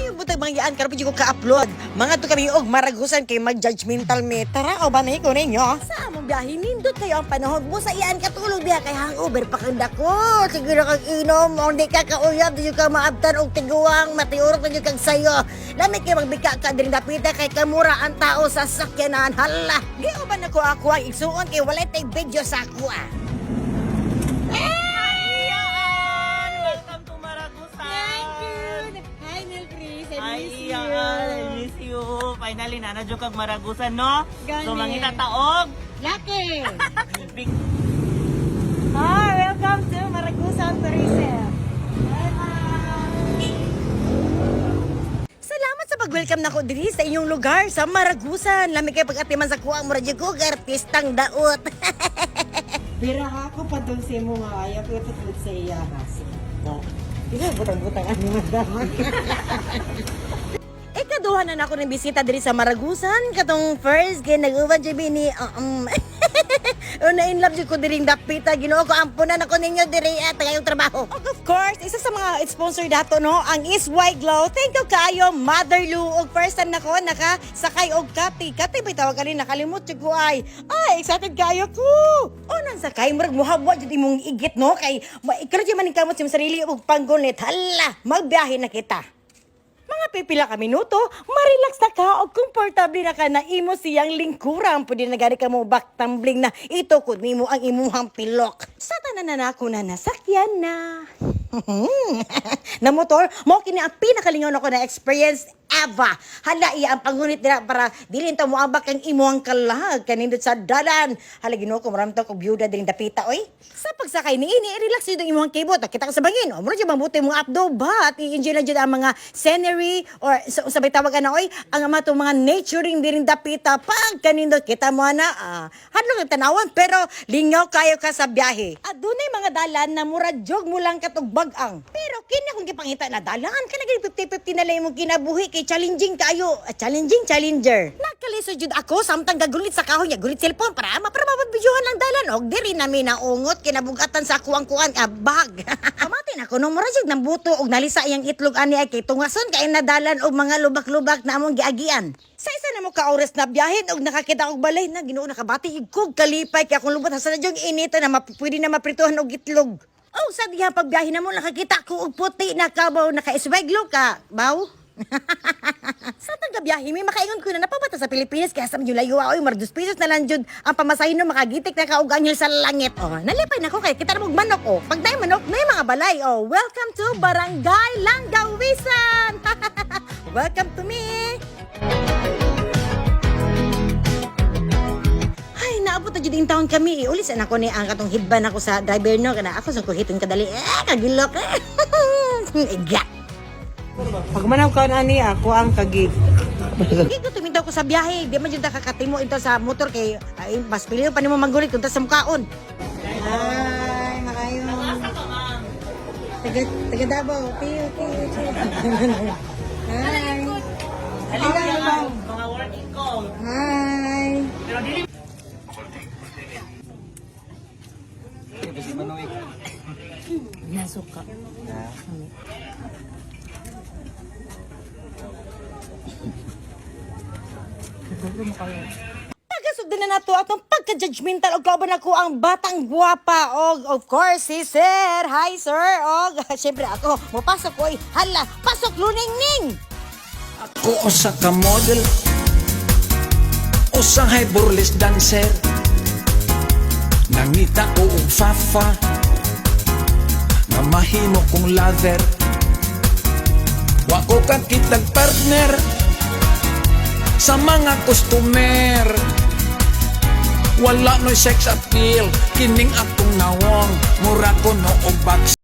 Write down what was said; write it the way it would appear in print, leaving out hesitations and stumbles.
Maayong buntag, mga yaan, karon ko ka-upload. Mga to kami og Maragusan kay mag-judgmental me. Tara, o banay ko ninyo. Sa among biyahe, nindot kayo ang panahon. Busa iyaan katulog diha kay hangover pa kang dako. Siguro kag inom, o di ka kauyab, di ka maabtan og tiguang, matiurok na jud kag sayo. Lami kay magbika ka diri dapita kay kamura ang tao sa sakyanan. Hala, giuban nako ako ang igsuon kay walay tay video sa ako ah. Ian! Welcome to Maragusan! Thank you! Hi, Nel Chris. I Hi, miss Ian! you. I miss you! Finally, nana jud kag Maragusan, no? Gani. So, mangita taog! Lucky! Big Hi, welcome to Maragusan Tourism. Bye-bye! Salamat sa pag-welcome nako diri sa inyong lugar sa Maragusan. Lami kay pag-atiman sa kuang mura jud ko artistang daot. Bira ako pa dun sa mo nga ayaw ko itutod sa iya ha. Dili butang-butang ani madam. Ikaduha na nako ng bisita diri sa Maragusan katong first kay nag-uban jud ni una in love jud ko diri dapita. Ginoo ko, ampunan ako ninyo diri at ngayong trabaho. Og of course, isa sa mga sponsor dato no, ang Is White Glow. Thank you kaayo, Mother Lou. Og first time nako naka sakay og kati. Kati ba tawag ani? Nakalimot jud ko ay. Ay, excited kaayo ko. Unang sakay, murag muhabwa jud imong igit no kay ikaw jud man kamot sa imong sarili og panggunit. Hala, magbiyahe na kita. Mga pipila ka minuto, marelax na ka o komportable na ka na imo siyang lingkuran. Pwede na gani ka mo back tumbling na itukod nimo ang imuhang pilok. Sa tanan na nako na nasakyan na na motor, mo kini ang pinakalingaw nako na experience ever. Hala, iya ang pangunit nila para dili ta moabak ang imuhang kalag kanindot sa dalan. Hala, Ginoo ko, marami to kog byuda diring dapita oy. Sa pagsakay ni ini, relax jud ang imuhang kibot. Kita ka sa bangin. O mura jud mabuti mong updo ba at i-enjoy na jud ang mga scenery or sa sabay tawag ana oy, ang ama tong mga naturing diring dapita pag kanindot kita mo ana hadlok ang tanawan pero lingaw kayo ka sa biyahe. Adunay mga dalan na mura jog mo lang katog bag-ang. Pero kini akong gipangita na dalan kana gani 50-50 na lang imong kinabuhi kay challenging kayo. Ah, challenging challenger. Nagkalisod jud ako samtang gagulit sa kahoy niya, gulit cellphone para mapabidyohan lang dalan og diri nami naungot kinabugatan sa akuang kuan bag. Pamati na ko nung mura jud nang buto og nalisa iyang itlog ani ay kay tungason kay nadalan og mga lubak-lubak na among giagian. Sa isa na mo ka oras na biyahe og nakakita og balay na. Ginoo, nakabati kog kalipay kay akong lubot hasa na jud inita na pwede na maprituhan og itlog. Oh, sa diha pagbiyahe na mo nakakita ko og puti na kabaw naka-esweglo ka, baw. Sa taga biyahe may makaingon ko na napabata sa Pilipinas kaya sa medyo layo oy, mar 2 pesos na lang jud ang pamasahe no, makagitik na ka og anghel sa langit. Oh, nalipay na ko kay kita na og manok oh. Pag naay manok, naay mga balay. Oh, welcome to Barangay Langgawisan. Welcome to me. Ay, naabot na jud in town kami. Iulis na ko ni ang katong hidban ako sa driver no kana ako sa kuhiton kadali. Eh, kagilok. Iga. Pag manaw ka na niya, ako ang kagig. Hindi tumintaw ko sa biyahe. Di man jud ta kakatimo into sa motor kay ay, mas piliyo pa nimo manggulit kunta sa mukaon. Hi, maayo. Taga Davao. Tiyo, tiyo, tiyo. Hi. Halika, Ian! Mga working call! Hi. Pero dili Nasuka. Tagasugdan na nato atong pagka-judgmental og kauban ako ang batang gwapa og of course si Sir. Hi, sir. Og syempre ako mopasok ko. Hala, pasok luning ning. Ako usa ka model, usahay burlesque dancer. Nangita ko og fafa nga mahimo kong lover. Wa ko kakitag partner sa mga customer. Wala no'y sex appeal kining akong nawong. Mura ko no og boxer.